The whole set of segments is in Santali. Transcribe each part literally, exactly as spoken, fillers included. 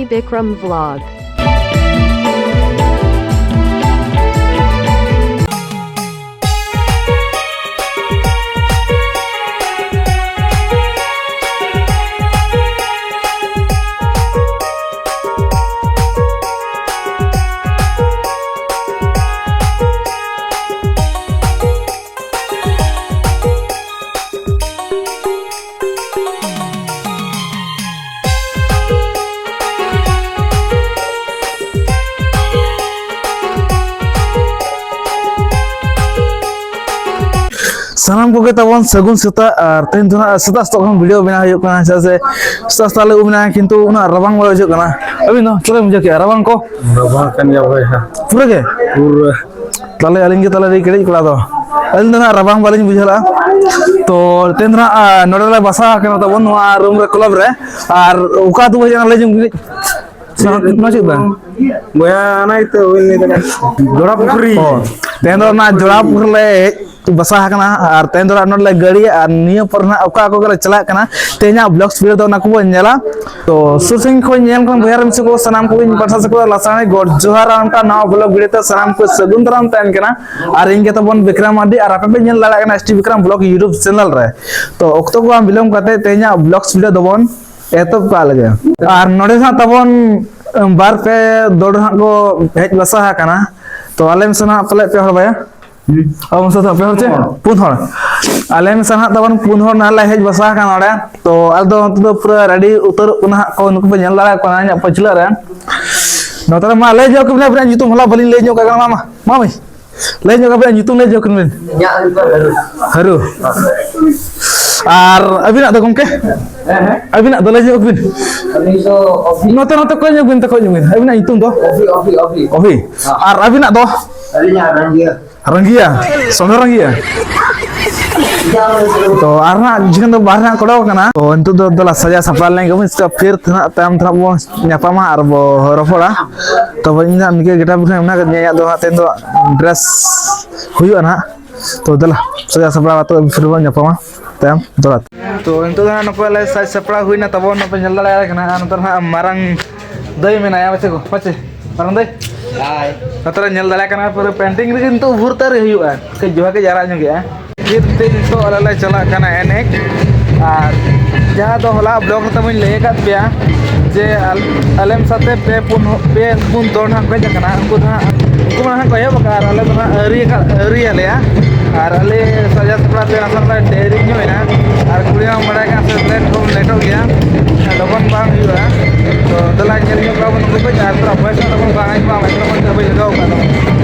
Bikram Vlog. ᱥᱟᱱᱟᱢ ᱠᱚᱜᱮ ᱛᱟᱵᱚᱱ ᱥᱟᱹᱜᱩᱱ ᱥᱮᱛᱟᱜ᱾ ᱟᱨ ᱛᱮᱦᱮᱧ ᱫᱚ ᱱᱟᱜ ᱥᱮᱛᱟᱜ ᱥᱮᱛᱟᱜ ᱠᱷᱚᱱ ᱵᱷᱤᱰᱤᱭᱳ ᱵᱮᱱᱟᱣ ᱦᱩᱭᱩᱜ ᱠᱟᱱᱟ, ᱪᱮᱫᱟᱜ ᱥᱮ ᱥᱮᱛᱟᱜ ᱥᱮᱛᱟᱜ ᱞᱮ ᱩᱢ ᱮᱱᱟ, ᱠᱤᱱᱛᱩ ᱩᱱᱟᱹᱜ ᱨᱟᱵᱟᱝ ᱵᱟᱭ ᱵᱩᱡᱷᱟᱹᱜ ᱠᱟᱱᱟ᱾ ᱟᱹᱵᱤᱱ ᱫᱚ ᱪᱮᱫ ᱞᱮᱠᱟ ᱵᱩᱡᱷᱟᱹᱣ ᱠᱮᱜᱼᱟ ᱨᱟᱵᱟᱝ ᱠᱚ? ᱨᱟᱵᱟᱝ ᱠᱟᱱ ᱜᱮᱭᱟ ᱵᱚᱭᱦᱟ᱾ ᱯᱩᱨᱟᱹ ᱜᱮ? ᱯᱩᱨᱟᱹ᱾ ᱛᱟᱦᱞᱮ ᱟᱹᱞᱤᱧ ᱜᱮ ᱛᱟᱦᱞᱮ ᱟᱹᱰᱤ ᱠᱮᱴᱮᱡ ᱠᱚᱲᱟ ᱫᱚ᱾ ᱟᱹᱞᱤᱧ ᱫᱚ ᱱᱟᱜ ᱨᱟᱵᱟᱝ ᱵᱟᱹᱞᱤᱧ ᱵᱩᱡᱷᱟᱹᱣ ᱞᱟᱜᱼᱟ᱾ ᱛᱚ ᱛᱮᱦᱮᱧ ᱫᱚ ᱱᱟᱜ, ᱟ, ᱱᱚᱰᱮ ᱞᱮ ᱵᱟᱥᱟ ᱟᱠᱟᱱᱟ ᱛᱟᱵᱚᱱ ᱱᱚᱣᱟ ᱨᱩᱢ ᱨᱮ, ᱠᱞᱟᱵᱽ ᱨᱮ᱾ ᱟᱨ ᱚᱠᱟ ᱟᱹᱛᱩ ᱵᱚᱭᱦᱟ ᱞᱟᱹᱭ ᱧᱚᱜ ᱵᱤᱱ? ᱥᱮ ᱱᱚᱣᱟ ᱪᱮᱫ ᱵᱟᱝ? ᱵᱚᱭᱦᱟ, ᱚᱱᱟ ᱜᱮᱛᱚ ᱵᱟᱹᱧ ᱞᱟᱹᱭ ᱫᱟᱲᱮᱭᱟᱜ ᱠᱟᱱᱟ᱾ ᱡᱚᱲᱟ ᱯᱩᱠᱷᱨᱤ᱾ ᱚ, ᱛᱮᱦᱮᱧ ᱫᱚ ᱚᱱᱟ ᱡᱚᱲᱟ ᱯᱩᱠᱷᱨᱤ ᱞᱮ ᱦᱮᱡ ᱵᱟᱥᱟ ᱟᱠᱟᱱᱟ ᱟᱨ ᱛᱮᱦᱮᱧ ᱫᱚ ᱱᱚᱰᱮ ᱞᱮ ᱜᱟᱹᱲᱤᱭᱟ ᱟᱨ ᱱᱤᱭᱟᱹ ᱯᱚᱨ ᱱᱟᱜ ᱚᱠᱟ ᱚᱠᱟ ᱠᱚᱨᱮ ᱪᱟᱞᱟᱜ ᱠᱟᱱᱟ, ᱛᱮᱦᱮᱧᱟᱜ ᱵᱞᱚᱜ ᱵᱷᱤᱰᱤᱭᱳ ᱫᱚ ᱚᱱᱟ ᱠᱚᱵᱚᱱ ᱧᱮᱞᱟ᱾ ᱛᱚ ᱥᱩᱨ ᱥᱟᱺᱜᱤᱧ ᱠᱷᱚᱱ ᱧᱮᱞ ᱠᱷᱚᱱ ᱵᱚᱭᱦᱟ ᱨᱮᱱ ᱥᱮ ᱠᱚ ᱥᱟᱱᱟᱢ ᱠᱚᱜᱮᱧ ᱯᱟᱥᱟ ᱥᱮ ᱠᱚ ᱞᱟᱥᱟᱲᱦᱮᱫ ᱜᱚᱰ ᱡᱚᱦᱟᱨ ᱟᱨ ᱚᱱᱠᱟ ᱱᱟᱣᱟ ᱵᱞᱚᱜ ᱵᱷᱤᱰᱤᱭᱳ ᱛᱮ ᱥᱟᱱᱟᱢ ᱠᱚ ᱥᱟᱹᱜᱩᱱ ᱫᱟᱨᱟᱢ ᱛᱟᱦᱮᱱ ᱠᱟᱱᱟ᱾ ᱟᱨ ᱤᱧ ᱜᱮ ᱛᱟᱵᱚᱱ ᱵᱤᱠᱨᱚᱢ ᱢᱟᱨᱰᱤ ᱟᱨ ᱟᱯᱮ ᱯᱮ ᱧᱮᱞ ᱫᱟᱲᱮᱭᱟᱜ ᱠᱟᱱᱟ S T Bikram blog YouTube channel ᱨᱮ᱾ ᱛᱚ ᱚᱠᱛᱚ ᱠᱚ ᱵᱟᱝ ᱵᱤᱞᱚᱢ ᱠᱟᱛᱮ ᱛᱮᱦᱮᱧᱟᱜ ᱵᱞᱚᱜ ᱵᱷᱤᱰᱤᱭᱳ ᱫᱚᱵᱚᱱ ᱮᱛᱚᱦᱚᱵ ᱠᱟᱜ ᱞᱮᱜᱮ᱾ ᱟᱨ ᱱᱚᱰᱮ ᱦᱟᱸᱜ ᱛᱟᱵᱚᱱ, ᱩᱢ, ᱵᱟᱨ ᱯᱮ ᱫᱚᱞ ᱦᱟᱸᱜ ᱠᱚ ᱦᱮᱡ ᱵᱟᱥᱟ ᱟᱠᱟᱱᱟ᱾ ᱛᱚ ᱟᱞᱮ ᱢᱮᱥᱟ ᱦᱟᱸᱜ ᱯᱟᱞᱮ ᱯᱮ ᱦᱚᱲ ᱵᱟᱭᱟ? ᱦᱩᱸ᱾ ᱟᱵᱚ ᱢᱮᱥᱟ ᱫᱚ ᱯᱮ ᱦᱚᱲ ᱪᱮ? ᱯᱩᱱ ᱦᱚᱲ᱾ ᱯᱩᱱ ᱦᱚᱲ᱾ ᱟᱞᱮ ᱢᱮᱥᱟ ᱦᱟᱸᱜ ᱛᱟᱵᱚᱱ ᱯᱩᱱ ᱦᱚᱲ ᱱᱟᱦᱟᱜ ᱞᱮ ᱦᱮᱡ ᱵᱟᱥᱟ ᱟᱠᱟᱱᱟ ᱱᱚᱰᱮ᱾ ᱛᱚ ᱟᱞᱮ ᱫᱚ ᱱᱚᱛᱮ ᱫᱚ ᱯᱩᱨᱟᱹ ᱨᱮᱰᱤ ᱩᱛᱟᱹᱨᱚᱜ ᱠᱟᱱᱟ ᱦᱟᱸᱜ ᱠᱚ, ᱱᱩᱠᱩ ᱯᱮ ᱧᱮᱞ ᱫᱟᱲᱮᱭᱟᱠᱚ ᱠᱟᱱᱟ ᱤᱧᱟᱹᱜ ᱯᱟᱹᱪᱷᱞᱟᱹ ᱨᱮ᱾ ᱱᱚᱛᱮ ᱨᱮ ᱢᱟ ᱞᱟᱹᱭ ᱧᱚᱜ ᱠᱚ ᱵᱤᱱ, ᱟᱵᱤᱱᱟᱜ ᱧᱩᱛᱩᱢ ᱦᱚᱞᱟ ᱵᱟᱹᱞᱤᱧ ᱞᱟᱹᱭ ᱧᱚᱜ ᱠᱟᱜ ᱠᱟᱱᱟ, ᱢᱟ, ᱢᱟ᱾ ᱢᱟᱢᱤ᱾ ᱞᱟᱹᱭ ᱧᱚᱜ ᱟᱵᱤᱱ, ᱧᱩᱛᱩᱢ ᱞᱟᱹᱭ ᱧᱚᱜ ᱵᱤᱱ᱾ ᱤᱧᱟᱹᱜ ᱧᱩᱛᱩᱢ ᱦᱟᱹᱨᱩ᱾ ᱦᱟᱹᱨᱩ᱾ ᱟᱨ ᱟᱹᱵᱤᱱᱟᱜ ᱫᱚ ᱜᱚᱢᱠᱮ? ᱦᱮᱸ, ᱦᱮᱸ᱾ ᱟᱹᱵᱤᱱᱟᱜ ᱫᱚ ᱞᱟᱹᱭ ᱧᱚᱜ ᱵᱤᱱ᱾ ᱟᱹᱞᱤᱧ ᱫᱚ ᱚᱵᱷᱤ᱾ ᱱᱚᱛᱮ, ᱱᱚᱛᱮ ᱠᱚᱭ ᱧᱚᱜ ᱵᱤᱱ, ᱛᱮ ᱠᱚᱭ ᱧᱚᱜ ᱵᱤᱱ᱾ ᱟᱹᱵᱤᱱᱟᱜ ᱧᱩᱛᱩᱢ ᱫᱚ? ᱚᱵᱷᱤ, ᱚᱵᱷᱤ, ᱚᱵᱷᱤ᱾ ᱚᱵᱷᱤ᱾ ᱦᱮᱸ᱾ ᱟᱨ ᱟᱹᱵᱤᱱᱟᱜ ᱫᱚ? ᱟᱹᱞᱤᱧᱟᱜ ᱨᱟᱝᱜᱤᱭᱟ᱾ ᱨᱟᱝᱜᱤᱭᱟ? ᱥᱚᱸᱰᱷᱟ ᱨᱟᱝᱜᱤᱭᱟ? ᱛᱚ, ᱟᱨ ᱱᱟᱜ ᱡᱤᱠᱷᱟᱱ ᱫᱚ ᱵᱟᱦᱨᱮ ᱱᱟᱜ ᱠᱚ ᱚᱰᱚᱠ ᱟᱠᱟᱱᱟ᱾ ᱛᱚ, ᱱᱤᱛᱚᱜ ᱫᱚ ᱫᱮᱞᱟ ᱥᱟᱡᱟᱣ ᱥᱟᱯᱲᱟᱣ ᱞᱮᱱ ᱜᱮ ᱵᱚᱱ, ᱯᱷᱤᱨ ᱛᱮ ᱱᱟᱜ ᱛᱟᱭᱚᱢ ᱛᱮ ᱱᱟᱜ ᱵᱚᱱ ᱧᱟᱯᱟᱢᱟ ᱟᱨ ᱵᱚ ᱨᱚᱯᱚᱲᱟ᱾ ᱛᱚᱵᱮ ᱤᱧ ᱫᱚ ᱱᱤᱝᱠᱟᱹ ᱜᱮᱴᱟᱯ ᱨᱮ ᱢᱮᱱᱟᱜ ᱟᱠᱟᱫᱤᱧᱟ, ᱤᱧᱟᱹᱜ ᱫᱚ ᱦᱟᱸᱜ ᱛᱮᱦᱮᱧ ᱫᱚ ᱰᱨᱮᱥ ᱦᱩᱭᱩᱜᱼᱟ ᱱᱟᱦᱟᱜ᱾ ᱛᱚ ᱫᱮᱞᱟ, ᱥᱟᱡᱟᱣ ᱥᱟᱯᱲᱟᱣ ᱠᱟᱛᱮ ᱯᱷᱤᱨ ᱵᱚᱱ ᱧᱟᱯᱟᱢᱟ ᱛᱟᱭᱚᱢ ᱫᱚᱲᱟ᱾ ᱛᱚ ᱱᱤᱛᱚᱜ ᱫᱚ ᱦᱟᱸᱜ ᱱᱚᱝᱠᱟ ᱞᱮ ᱥᱟᱡᱽ ᱥᱟᱯᱲᱟᱣ ᱦᱩᱭᱱᱟ ᱛᱟᱵᱚᱱ, ᱱᱚᱝᱠᱟ ᱧᱮᱞ ᱫᱟᱲᱮᱭᱟᱞᱮ ᱠᱟᱱᱟ᱾ ᱟᱨ ᱱᱚᱛᱮ ᱱᱟᱦᱟᱜ ᱢᱟᱨᱟᱝ ᱫᱟᱹᱭ ᱢᱮᱱᱟᱭᱟ, ᱯᱟᱪᱮ ᱠᱚ, ᱯᱟᱪᱮ᱾ ᱯᱟᱨᱚᱢ ᱫᱟᱹᱭ? ᱦᱟᱭ᱾ ᱱᱚᱛᱮ ᱨᱮ ᱧᱮᱞ ᱫᱟᱲᱮᱭᱟᱜ ᱠᱟᱱᱟ, ᱯᱩᱨᱟᱹ painting ᱨᱮᱜᱮ ᱱᱤᱛᱚᱜ ᱩᱵᱷᱩᱨ ᱛᱟᱹᱨᱤ ᱦᱩᱭᱩᱜᱼᱟ᱾ ᱠᱟᱹᱡ ᱡᱚᱦᱟ ᱜᱮ ᱡᱟᱨᱟᱜ ᱧᱚᱜ ᱜᱮᱭᱟ᱾ ᱱᱤᱛ ᱫᱤᱱ ᱱᱤᱛᱚᱜ ᱟᱞᱮ ᱞᱮ ᱪᱟᱞᱟᱜ ᱠᱟᱱᱟ ᱮᱱᱮᱡ᱾ ᱟᱨ ᱡᱟᱦᱟᱸ ᱫᱚ ᱦᱚᱞᱟ vlog ᱨᱮ ᱛᱟᱵᱚᱧ ᱞᱟᱹᱭ ᱟᱠᱟᱫ ᱯᱮᱭᱟ ᱡᱮ ᱟᱞ-, ᱟᱞᱮᱢ ᱥᱟᱛᱮ ᱯᱮ ᱯᱩᱱ ᱦᱚ-, ᱯᱮ ᱯᱩᱱ ᱫᱚᱞ ᱦᱟᱸᱜ ᱠᱚ ᱦᱮᱡ ᱟᱠᱟᱱᱟ᱾ ᱩᱱᱠᱩ ᱫᱚ ᱦᱟᱸᱜ, ᱩᱱᱠᱩ ᱢᱟ ᱦᱟᱸᱜ ᱠᱚ ᱮᱦᱚᱵ ᱟᱠᱟᱫᱼᱟ ᱟᱨ ᱟᱞᱮ ᱫᱚ ᱦᱟᱸᱜ ᱟᱹᱣᱨᱤ ᱟᱠᱟᱫ, ᱟᱹᱣᱨᱤᱭᱟᱞᱮᱭᱟ᱾ ᱟᱨ ᱟᱞᱮ ᱥᱟᱡᱟᱣ ᱥᱟᱯᱲᱟᱣ ᱛᱮ ᱱᱟᱥᱮ ᱱᱟᱥᱮ ᱰᱮᱨᱤ ᱧᱚᱜ ᱮᱱᱟ᱾ ᱟᱨ ᱠᱩᱲᱤ ᱢᱟ ᱵᱟᱲᱟᱭ ᱠᱟᱱ ᱥᱮ late ᱠᱚ ᱞᱮᱴᱚᱜ ᱜᱮᱭᱟ, ᱞᱚᱜᱚᱱ ᱵᱟᱝ ᱦᱩᱭᱩᱜᱼᱟ᱾ ᱛᱚ ᱫᱮᱞᱟ ᱧᱮᱞ ᱧᱚᱜ ᱠᱚᱣᱟ ᱵᱚᱱ ᱱᱩᱠᱩ ᱠᱚ, ᱟᱨ ᱛᱷᱚᱲᱟ voice note ᱵᱚᱱ ᱵᱟᱝ ᱟᱸᱡᱚᱢᱟ, microphone ᱛᱮ ᱵᱟᱹᱧ ᱞᱟᱜᱟᱣ ᱟᱠᱟᱫ ᱛᱟᱵᱚᱱᱟ᱾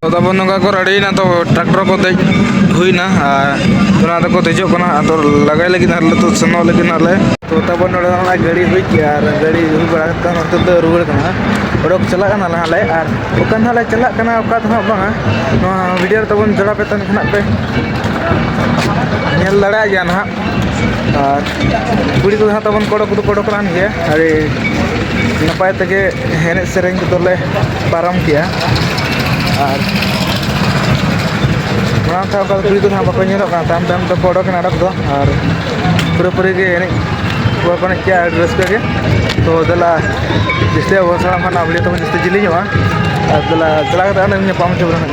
ᱛᱚ ᱛᱟᱵᱚᱱ ᱱᱚᱝᱠᱟ ᱠᱚ ᱨᱮᱰᱤᱭᱮᱱᱟ, ᱛᱚ ᱴᱨᱟᱠᱴᱚᱨ ᱠᱚ ᱫᱮᱡ ᱦᱩᱭᱱᱟ ᱟᱨ ᱚᱱᱟ ᱫᱚᱠᱚ ᱫᱮᱡᱚᱜ ᱠᱟᱱᱟ᱾ ᱟᱫᱚ ᱞᱟᱜᱟᱭ ᱞᱟᱹᱜᱤᱫ ᱦᱟᱸᱜ ᱞᱮ ᱛᱩᱫ ᱥᱮᱱᱚᱜ ᱞᱟᱹᱜᱤᱫ ᱦᱟᱸᱜ ᱞᱮ᱾ ᱛᱚ ᱛᱟᱵᱚᱱ ᱱᱚᱰᱮ ᱱᱚᱜᱼᱚᱭ ᱜᱟᱹᱰᱤ ᱦᱩᱭ ᱠᱮᱜᱼᱟ ᱟᱨ ᱜᱟᱹᱰᱤ ᱦᱩᱭ ᱵᱟᱲᱟ ᱠᱟᱛᱮ ᱱᱚᱛᱮ ᱫᱚ ᱨᱩᱣᱟᱹᱲ ᱠᱟᱱᱟ, ᱚᱰᱚᱠ ᱪᱟᱞᱟᱜ ᱠᱟᱱᱟ ᱱᱟᱦᱟᱜ ᱞᱮ᱾ ᱟᱨ ᱚᱠᱟ ᱱᱟᱦᱟᱜ ᱞᱮ ᱪᱟᱞᱟᱜ ᱠᱟᱱᱟ, ᱚᱠᱟ ᱫᱚ ᱦᱟᱸᱜ ᱵᱟᱝᱟ, ᱱᱚᱣᱟ ᱵᱷᱤᱰᱤᱭᱳ ᱨᱮ ᱛᱟᱵᱚᱱ ᱡᱚᱲᱟᱣ ᱯᱮ ᱛᱟᱦᱮᱱ ᱠᱷᱟᱱ ᱯᱮ ᱧᱮᱞ ᱫᱟᱲᱮᱭᱟᱜ ᱜᱮᱭᱟ ᱱᱟᱦᱟᱜ᱾ ᱟᱨ ᱠᱩᱲᱤ ᱠᱚᱫᱚ ᱦᱟᱸᱜ ᱛᱟᱵᱚᱱ ᱠᱚ ᱚᱰᱚᱠ ᱫᱚᱠᱚ ᱚᱰᱚᱠ ᱞᱮᱱ ᱜᱮᱭᱟ, ᱟᱹᱰᱤ ᱱᱟᱯᱟᱭ ᱛᱮᱜᱮ ᱮᱱᱮᱡ ᱥᱮᱨᱮᱧ ᱠᱚᱫᱚᱞᱮ ᱯᱟᱨᱚᱢ ᱠᱮᱜᱼᱟ᱾ ᱟᱨ ᱢᱟᱲᱟᱝ ᱛᱮ ᱚᱱᱠᱟ ᱫᱚ ᱠᱩᱲᱤ ᱠᱚᱫᱚ ᱦᱟᱸᱜ ᱵᱟᱠᱚ ᱧᱮᱞᱚᱜ ᱠᱟᱱᱟ, ᱛᱟᱭᱚᱢ ᱛᱟᱭᱚᱢ ᱛᱮᱠᱚ ᱚᱰᱚᱠ ᱮᱱᱟ ᱚᱰᱚᱠ ᱫᱚ᱾ ᱟᱨ ᱯᱩᱨᱟᱹᱯᱩᱨᱤ ᱜᱮ ᱮᱱᱮᱡ ᱠᱚ ᱮᱱᱮᱡ ᱠᱮᱜᱼᱟ, ᱟᱹᱰᱤ ᱨᱟᱹᱥᱠᱟᱹ ᱜᱮ᱾ ᱛᱚ ᱫᱮᱞᱟ, ᱡᱟᱹᱥᱛᱤ ᱵᱟᱵᱚᱱ ᱥᱟᱲᱟᱢ ᱠᱷᱟᱱ ᱵᱷᱤᱰᱤᱭᱳ ᱛᱟᱵᱚᱱ ᱡᱟᱹᱥᱛᱤ ᱡᱤᱞᱤᱧᱚᱜᱼᱟ᱾ ᱟᱨ ᱫᱮᱞᱟ ᱪᱟᱞᱟᱣ ᱠᱟᱛᱮ ᱚᱸᱰᱮ ᱧᱟᱯᱟᱢ ᱦᱚᱪᱚ ᱵᱚᱱᱟ᱾